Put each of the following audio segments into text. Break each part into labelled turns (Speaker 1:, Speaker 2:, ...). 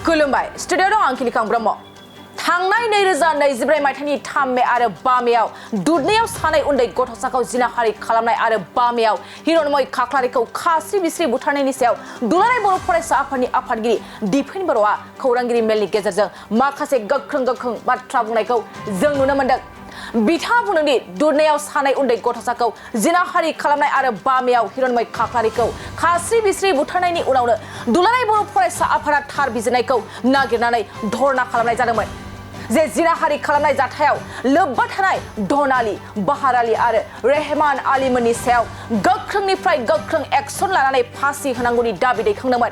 Speaker 1: खुलुमबाय स्टुडियो दं आं किलिकां ब्रह्म थांनाय 2024 मायथाइनि 3 मे आरो 5 मेयाव दुधनैयाव सानै उन्दै गथ'साखौ जिनाहारि खालामनाय आरो 5 मेयाव हिरनमय खाख्लारिखौ खास्रि बिस्रि बुथारनायनि सायाव दुलाराय बर' फरायसा आफादनि आफादगिरि दिपेन बर'आ खौरांगिरि मेलनि गेजेरजों माखासे गोख्रों बाथ्रा बुंनायखौ जों नुनो मोन्दों। बिथाङा बुंदोंदि दुधनैयाव सानै उन्दै गथ'साखौ जिनाहारि खालामनाय आरो 5 मेयाव हिरनमय खाख्लारिखौ खास्रि बिस्रि बुथारनायनि उनावनो दुलाराय बर' फरायसा आफादा थार बिजिरनायखौ नागिरनानै धरना खालामनाय जादोंमोन। जे जिनाहारि खालामनाय जाथायाव लोब्बा थानाय डन आली, बाहार आली आरो रेहमान आलीमोननि सायाव गोख्रोंनिफ्राय गोख्रों एक्सन लानानै फासि होनांगौनि दाबि दैखांदोंमोन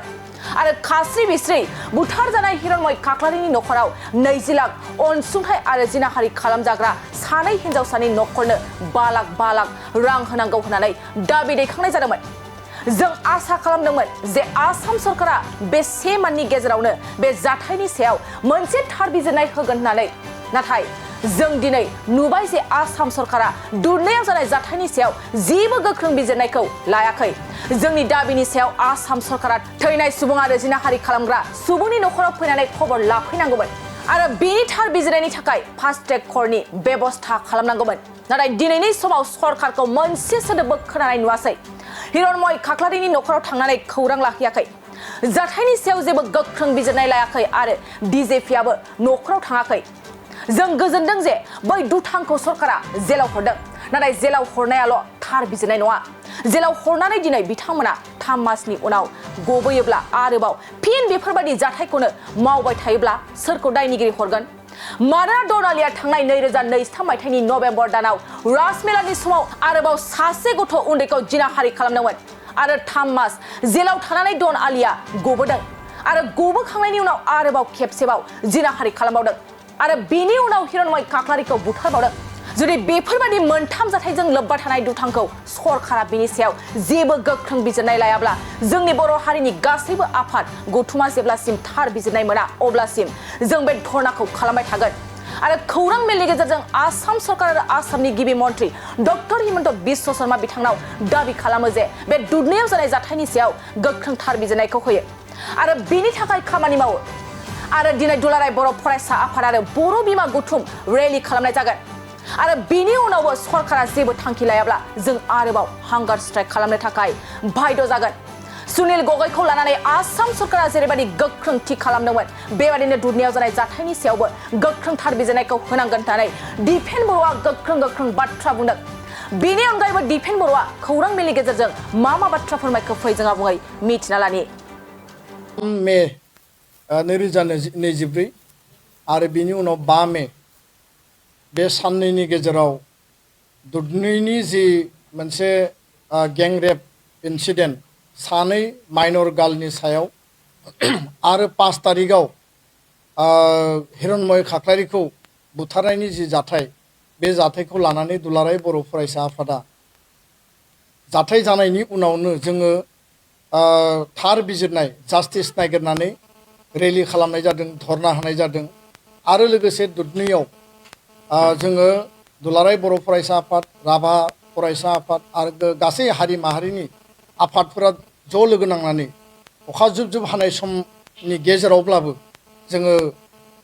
Speaker 1: आरो खास्रि बिस्रि बुथारजानाय हिरनमय खाख्लारिनि नखराव 20 लाख अनसुंथाइ आरो जिनाहारि खालामजाग्रा सानै हिनजावसानि नखरनो 5 लाख रां होनांगौ होननानै दाबि दैखांनाय जादोंमोन। जों आसा खालामदोंमोन जे आसाम सरकारा बे से माननि गेजेरावनो बे जाथायनि सायाव मोनसे थार बिजिरनाय होगोन होननानै, नाथाय जों दिनै नुबाय जे आसाम सरकारा दुधनैयाव जानाय जाथायनि सायाव जेबो गोख्रों बिजिरनायखौ लायाखै। जोंनि दाबिनि सायाव आसाम सरकारा थैनाय सुबुं आरो जिनाहारि खालामग्रा सुबुंनि नखराव फैनानै खबर लाफैनांगौमोन आरो बेनि थार बिजिरनायनि थाखाय फास्ट ट्रेक कर्टनि बेबस्था खालामनांगौमोन। नाथाय दिनैनि समाव सरकारखौ मोनसे सोदोबबो खोनानाय नुवासै। हिरनमय खाख्लारिनि नखराव थांनानै खौरां लाखियाखै, जाथायनि सायाव जेबो गोख्रों बिजिरनाय लायाखै आरो डिजेपिआबो नखराव थाङाखै। जों गोजोनदों जे बै दुथांखौ सरकारा जेलाव हरदों, नाथाय जेलाव हरनायाल' थार बिजिरनाय नङा। जेलाव हरनानै दिनै बिथांमोना 3 मासनि उनाव गबोयोब्ला आरोबाव फिन बेफोरबायदि जाथायखौनो मावबाय थायोब्ला सोरखौ दायनिगिरि हरगोन? मानोना डन आलीआ थांनाय 2023 मायथाइनि नभेम्बर दानाव राजमेलानि समाव आरोबाव सासे गथ' उन्दैखौ जिनाहारि खालामदोंमोन आरो 3 मास जेलाव थानानै डन आलीआ गबोदों आरो गबोखांनायनि उनाव आरोबाव खेबसेबाव जिनाहारि खालामबावदों आरो बेनि उनाव हिरनमय खाख्लारिखौ बुथारबावदों। जुदि बेफोरबायदि मोनथाम जाथायजों लोब्बा थानाय दुथांखौ सरकारा बेनि सायाव जेबो गोख्रों बिजिरनाय लायाब्ला जोंनि बर' हारिनि गासैबो आफाद गौथुमा जेब्लासिम थार बिजिरनाय मोना अब्लासिम जों बे धरनाखौ खालामबाय थागोन आरो खौरां मेलनि गेजेरजों आसाम सरकार आरो आसामनि गिबि मन्थ्रि डक्टर हिमन्त बिश्व शर्मा बिथांनाव दाबि खालामो जे बे दुधनैयाव जानाय जाथायनि सायाव गोख्रों थार बिजिरनायखौ होयो आरो बेनि थाखाय खामानि मावो आरो दिनै दुलाराय बर' फरायसा आफाद आरो बर' बिमा गौथुम रेलि खालामनाय जागोन आरो बेनि उनावबो सरकारा जेबो थांखि लायाब्ला जों आरोबाव हांगार स्ट्राइक खालामनो थाखाय बाध्य जागोन। सुनील गगैखौ लानानै आसाम सरकारा जेरैबायदि गोख्रों थि खालामदोंमोन बेबायदिनो दुधनैयाव जानाय जाथायनि सायावबो गोख्रों थार बिजिरनायखौ होनांगोन होननानै दिपेन बर'आ गोख्रों बाथ्रा बुंदों। बेनि अनगायैबो दिपेन बर'आ खौरां मेलनि गेजेरजों मा बाथ्रा फोरमायखो फै जों आबुङै मिथिना लानि।
Speaker 2: मे 2024 आरो बिनि उनाव 5 मे बे साननैनि गेजेराव दुधनैनि जि मोनसे गेंरेप इन्सिडेन्ट सानै माइनर गार्लनि सायाव आरो 5 तारिखआव हिरनमय खाख्लारिखौ बुथारनायनि जि जाथाय बे जाथायखौ लानानै दुलाराय बर' फरायसा आफादा जाथाय जानायनि उनावनो जोङो थार बिजिरनाय जास्टिस नागिरनानै रेलि खालामनाय जादों, धरना होनाय जादों आरो लोगोसे दुधनैयाव जोङो दुलाराय बर' फरायसा आफाद, राभा फरायसा आफाद आरो गासै हारि माहारिनि आफादफोरा ज' लोगो नांनानै अखा जुब हानाय समनि गेजेरावब्लाबो जोङो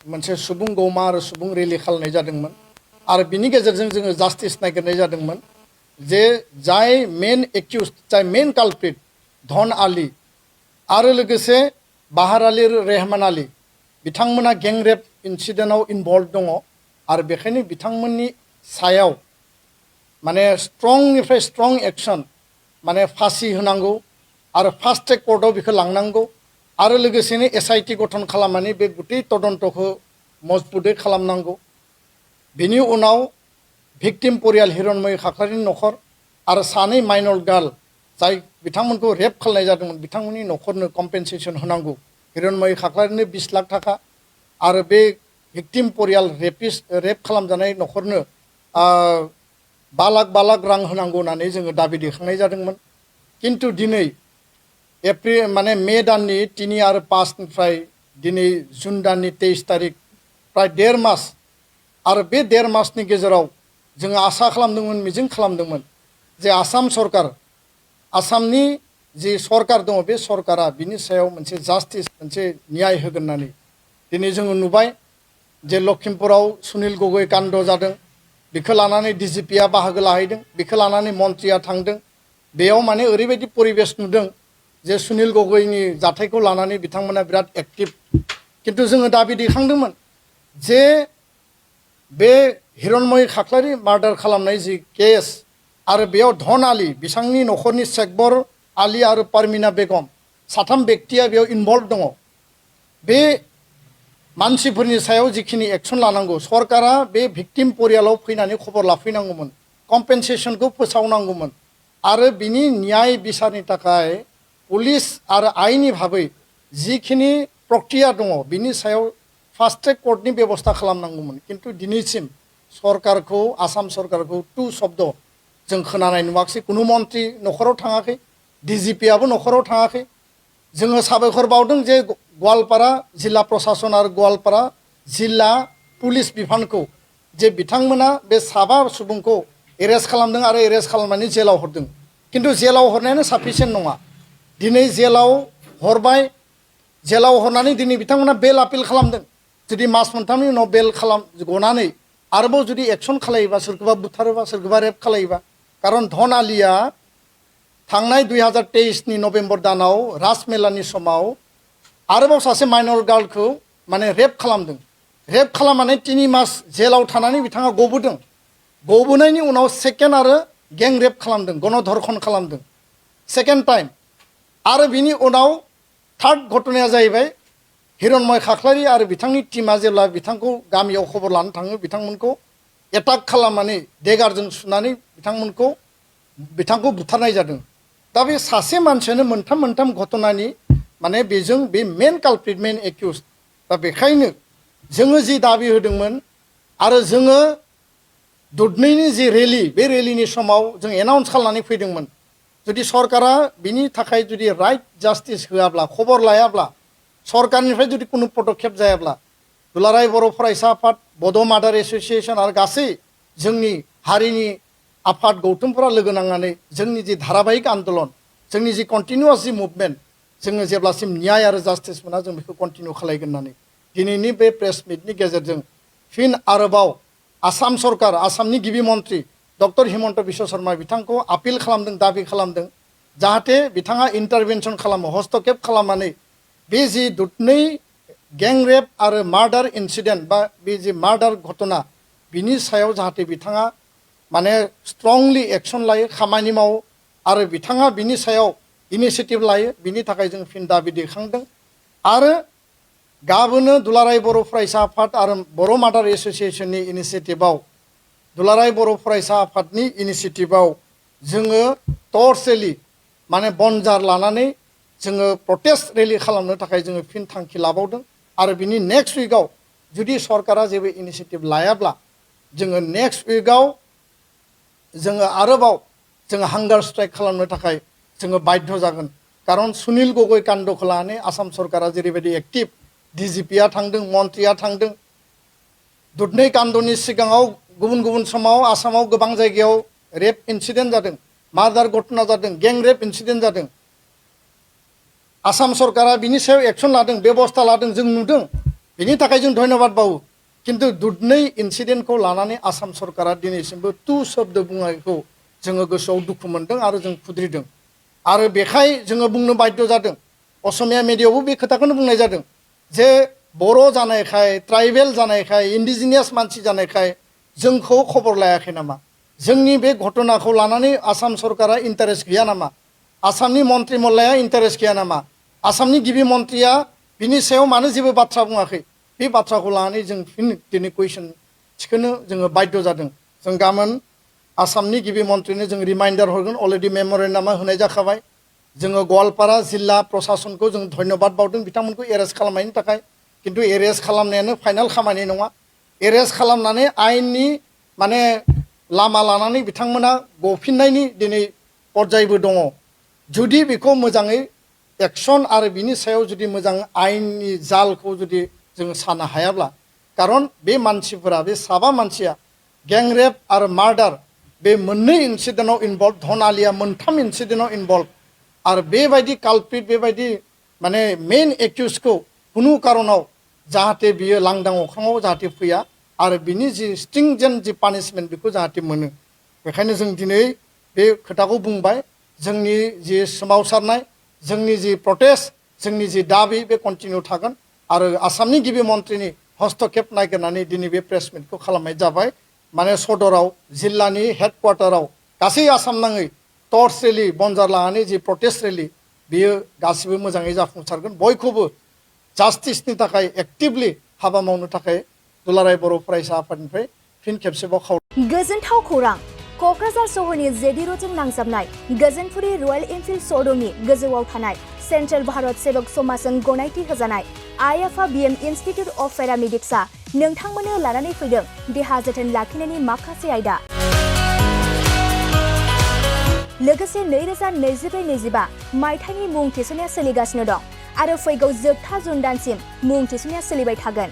Speaker 2: मोनसे सुबुं गौमा आरो सुबुं रेलि खालामनाय जादोंमोन आरो बिनि गेजेरजों जोङो जास्टिस नागिरनाय जादोंमोन जे जाय मेन एक्युज, जाय मेन कालप्रिट डन आली आरो लोगोसे बाहार आली, रेहमान आली बिथांमोना गेंरेप इन्सिडेन्टआव इनभल्भ दङ आरो बेखायनो बिथांमोननि सायाव माने स्ट्रंनिफ्राय स्ट्रं एक्सन माने फासि होनांगौ आरो फास्ट ट्रेक कर्टआव बेखौ लांनांगौ आरो लोगोसेनो SIT गठन खालामनानै बे गुटै तदन्तखौ मजबुतै खालामनांगौ। बिनि उनाव भिक्टिम परियाल हिरनमय खाख्लारिनि नखर आरो सानै माइनर गार्ल जाय बिथांमोनखौ रेप खालामनाय जादोंमोन बिथांमोननि नखरनो कम्पेनसेसन होनांगौ। हिरनमय खाख्लारिनो 20 लाख थाखा आरो बे भिक्टिम परियाल रेप खालामजानाय नखरनो 5 लाख रां होनांगौ होननानै जोङो दाबि दैखांनाय जादोंमोन। किन्तु दिनै मे दाननि 3 आरो 5 निफ्राय दिनै जुन दाननि 23 तारिख प्राय 1.5 मास आरो बे 1.5 मासनि गेजेराव जोङो आसा खालामदोंमोन, मिजिं खालामदोंमोन जे आसाम सरकार, आसामनि जि सरकार दङ बे सरकारा बिनि सायाव मोनसे जास्टिस मोनसे न्याय होगोन होननानै दिनै जोङो नुबाय जे लखिमपुराव सुनिल गगৈ कान्ड जादों बेखौ लानानै डिजिपिआ बाहागो लाहैदों बेखौ लानानै मन्थ्रिया थांदों बेयाव माने ओरैबायदि परिबेस नुदों जे सुनिल गगैनि जाथायखौ लानानै बिथांमोना बिराद एक्टिभ किन्तु जोङो दाबि दैखांदोंमोन जे बे हिरनमय खाख्लारि मार्डार खालामनाय जि केस आरो बेयाव धन आली बिथांनि न'खरनि शेखबर आली आरो पारमिना बेगम साथाम बेक्तिया बेयाव इनभल्भ दङ बे मानसिफोरनि सायाव जिखिनि एक्सन लानांगौ सरकारा बे भिक्टिम परियालाव फैनानै खबर लाफैनांगौमोन कम्पेनसेसनखौ फोसावनांगौमोन आरो बिनि न्याय बिसारनि थाखाय पुलिस आरो आइननि भाबै जिखिनि प्रक्रिया दङ बिनि सायाव फास्ट ट्रेक कर्टनि बेबस्था खालामनांगौमोन किन्तु दिनैसिम सरकारखौ आसाम सरकारखौ टु शब्द जों खोनानाय नुवाखै कुनु मन्थ्रि न'खराव थाङाखै डिजिपिआबो न'खराव थाङाखै जोङो साबायखर बावदों जे गवालपारा जिल्ला प्रशासन आरो गवालपारा जिल्ला पुलिस बिफानखौ जे बिथांमोना बे साबा सुबुंखौ एरेस्ट खालामदों आरो एरेस्ट खालामनानै जेलाव हरदों किन्तु जेलाव हरनायानो साफिसियेन्ट नङा दिनै जेलाव हरबाय जेलाव हरनानै दिनै बिथांमोना बेल आपिल खालामदों जुदि मास मोनथामनि उनाव बेल गनानै आरोबाव जुदि एक्सन खालायोबा सोरखौबा बुथारोबा सोरखौबा रेप खालायोबा कारण धन आलिया थांनाय 2023 नभेम्बर दानाव राजमेलानि समाव आरोबाव सासे माइनर गार्लखौ माने रेप खालामदों रेप खालामनानै 3 मास जेलाव थानानै बिथाङा गबोदों गबोनायनि उनाव सेकेन्ड आरो गें रेप खालामदों गणधर्षण खालामदों सेकेन्ड टाइम आरो बिनि उनाव थार्ड घटनाया जाहैबाय हिरनमय खाख्लारि आरो बिथांनि टीमा जेब्ला बिथांखौ गामियाव खबर लानो थाङो बिथांमोनखौ एटाक खालामनानै देगारजों सुनानै बिथांखौ बुथारनाय जादों दा बे सासे मानसियानो मोनथाम घटनानि माने बेजों बे मेन कालप्रिट मेन एक्युज दा बेखायनो जोङो जि दाबि होदोंमोन आरो जोङो दुधनैनि जि रेलि बे रेलिनि समाव जों एनाउन्स खालामनानै फैदोंमोन जुदि सरकारा बिनि थाखाय जुदि राइट जास्टिस होआब्ला खबर लायाब्ला सरकारनिफ्राय जुदि कुनु पदक्षेप जायाब्ला दुलाराय बर' फरायसा आफाद बड' मादार एस'सियेसन आरो गासै जोंनि हारिनि आफाद गौथुमफोरा लोगो नांनानै जोंनि जि धाराबाहिक आन्दलन जोंनि जि कन्टिनिउवास जि मुभमेन्ट जोङो जेब्लासिम न्याय आरो जास्टिस मोना जों बेखौ कन्टिनिउ खालायगोन होननानै दिनैनि बे प्रेस मिटनि गेजेरजों फिन आरोबाव आसाम सरकार आसामनि गिबि मन्थ्रि डक्टर हिमन्त बिश्व शर्मा बिथांखौ आपिल खालामदों दाबि खालामदों जाहाथे बिथाङा इन्टारभेनसन खालामो हस्तक्षेप खालामनानै बे जि दुधनै गें रेप आरो मार्डार इन्सिडेन्ट बा बे जि मार्डार घटना बिनि सायाव जाहाथे बिथाङा माने स्ट्रंलि एक्सन लायो खामानि मावो आरो बिथाङा बिनि सायाव इनिसिएटिभ लायो बिनि थाखाय जों फिन दाबि दैखांदों आरो गाबोनो दुलाराय बर' फरायसा आफाद आरो बर' मादार एस'सियेसननि इनिसिएटिभआव दुलाराय बर' फरायसा आफादनि इनिसिएटिभआव जोङो टर्चेलि माने बनजार लानानै जोङो प्रटेस्ट रेलि खालामनो थाखाय जोङो फिन थांखि लाबावदों आरो बिनि नेक्स्ट उइकआव जुदि सरकारा जेबो इनिसिएटिभ लायाब्ला जोङो नेक्स्ट उइकआव जोङो आरोबाव जोङो हांगार स्ट्राइक खालामनो थाखाय जोङो बाध्य जागोन कारण सुनिल गगৈ कान्डखौ लानानै आसाम सरकारा जेरैबायदि एक्टिभ डिजिपिआ थांदों मन्थ्रिया थांदों दुधनै कान्डनि सिगाङाव गुबुन समाव आसामाव गोबां जायगायाव रेप इन्सिडेन्ट जादों मार्डार घटना जादों गें रेप इन्सिडेन्ट जादों आसाम सरकारा बिनि सायाव एक्सन लादों बेबस्था लादों जों नुदों बिनि थाखाय जों धन्यबाद बावो किन्तु दुधनै इन्सिडेन्टखौ लानानै आसाम सरकारा दिनैसिमबो टु शब्द बुंनायखौ जोङो गोसोआव दुखु मोनदों आरो जों खुद्रिदों आरो बेखाय जोङो बुंनो बाध्य जादों असमिया मिडियायावबो बे खोथाखौनो बुंनाय जादों जे बर' जानायखाय ट्राइबेल जानायखाय इन्डिजिनियास मानसि जानायखाय जोंखौ खबर लायाखै नामा जोंनि बे घटनाखौ लानानै आसाम सरकारा इन्टारेस्ट गैया नामा आसामनि मन्त्रि मल्लाया इन्टारेस्ट गैया नामा आसामनि गिबि मन्थ्रिया बिनि सायाव मानो जेबो बाथ्रा बुङाखै बे बाथ्राखौ लानानै जों फिन दिनै कुइसन थिखोनो जोङो बाध्य जादों जों गाबोन आसामनि गिबि मन्थ्रिनो जों रिमाइन्डार हरगोन अलरेडि मेम'रेन्डामा होनाय जाखाबाय जोङो गवालपारा जिल्ला प्रशासनखौ जों धन्यबाद बावदों बिथांमोनखौ एरेस्ट खालामनायनि थाखाय किन्तु एरेस्ट खालामनायानो फाइनाल खामानि नङा एरेस्ट खालामनानै आयेननि माने लामा लानानै बिथांमोना गफिननायनि दिनै पर्यायबो दङ जुदि बेखौ मोजाङै एक्सन आरो बिनि सायाव जुदि मोजां आयेननि जालखौ जुदि जों सानो हायाब्ला कारण बे मानसिफोरा बे साबा मानसिया गें रेप आरो मार्डार बे मोननै इन्सिडेन्टआव इनभल्भ धन आलिया मोनथाम इन्सिडेन्टआव इनभल्भ आरो बेबायदि कालप्रिट बेबायदि माने मेन एक्यूजखौ कुनु कारनाव जाहाथे बियो लांदां अख्राङाव जाहाथे फैया आरो बिनि जि स्ट्रिंजेन्ट जि पानिशमेन्ट बेखौ जाहाथे मोनो बेखायनो जों दिनै बे खोथाखौ बुंबाय जोंनि जि सोमावसारनाय जोंनि जि प्रटेस्ट जोंनि जि दाबि बे कन्टिनिउ थागोन आरो आसामनि गिबि मन्थ्रिनि हस्तक्षेप नागिरनानै दिनै बे प्रेस मिटखौ खालामनाय जाबाय माने सदराव जिल्लानि हेडक्वार्टाराव गासै आसाम नाङै टर्च रेलि बनजार लानानै जि प्रटेस्ट रेलि बियो गासिबो मोजाङै जाफुंसारगोन बयखौबो जास्टिसनि थाखाय एक्टिभलि हाबा मावनो थाखाय दुलाराय बर' फरायसा आफादनिफ्राय फिन खेबसेबाव खावलायनाय
Speaker 3: गोजोनथाव खौरां क'क्राझार सहरनि जेडि र'डजों नांजाबनाय गोजोनपुरि रयेल एनफिल्ड श'रुमनि गोजौआव थानाय सेन्ट्रेल भारत सेबक समाजजों गनायथि होजानाय आइएफआ बिएम इनस्टिट्युट अफ पेरामेडिक्सआ नोंथांमोननो लानानै फैदों देहा जोथोन लाखिनायनि माखासे आयदा लोगोसे 2024-25 मायथाइनि मुं थिसननाया सोलिगासिनो दं आरो फैगौ जोबथा जुन दानसिम मुं थिसननाया सोलिबाय थागोन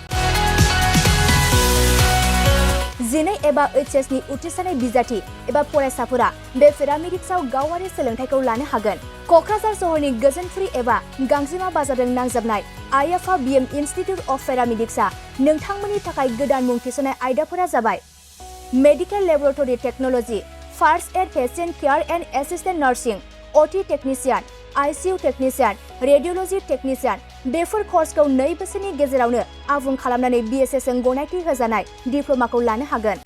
Speaker 3: 12 एबा एचएस नि उथ्रिसारनाय बिजाथि एबा फरायसाफोरा बे पेरामेडिक्सआव गावारि सोलोंथायखौ लानो हागोन क'क्राझार सहरनि गोजोनपुरि एबा गांजिमा बाजारजों नांजाबनाय आइएफआ बिएम इनस्टिट्युट अफ पेरामेडिक्सआ नोंथांमोननि थाखाय गोदान मुं थिसननाय आयदाफोरा जाबाय medical laboratory technology first aid patient care and assistant nursing OT technician ICU technician radiology technician बेफोर कर्सखौ 2 बोसोरनि गेजेरावनो आबुं खालामनानै बीएसएस जों गनायथि होजानाय डिप्ल'माखौ लानो हागोन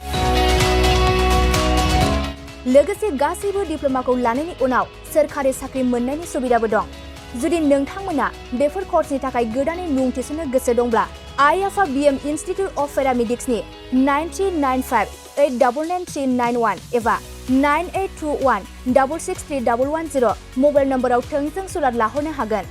Speaker 3: लोगोसे गासैबो डिप्ल'माखौ लानायनि उनाव सोरखारि साख्रि मोननायनि सुबिदाबो दं जुदि नोंथांमोना बेफोर कर्सनि थाखाय गोदानै मुं थिसननो गोसो दंब्ला आइएफआ बिएम इनस्टिट्युट अफ पेरामेडिक्सनि 9395899391 एबा 9821663110 मबाइल नम्बराव थोंजों सुलाद लाहरनो हागोन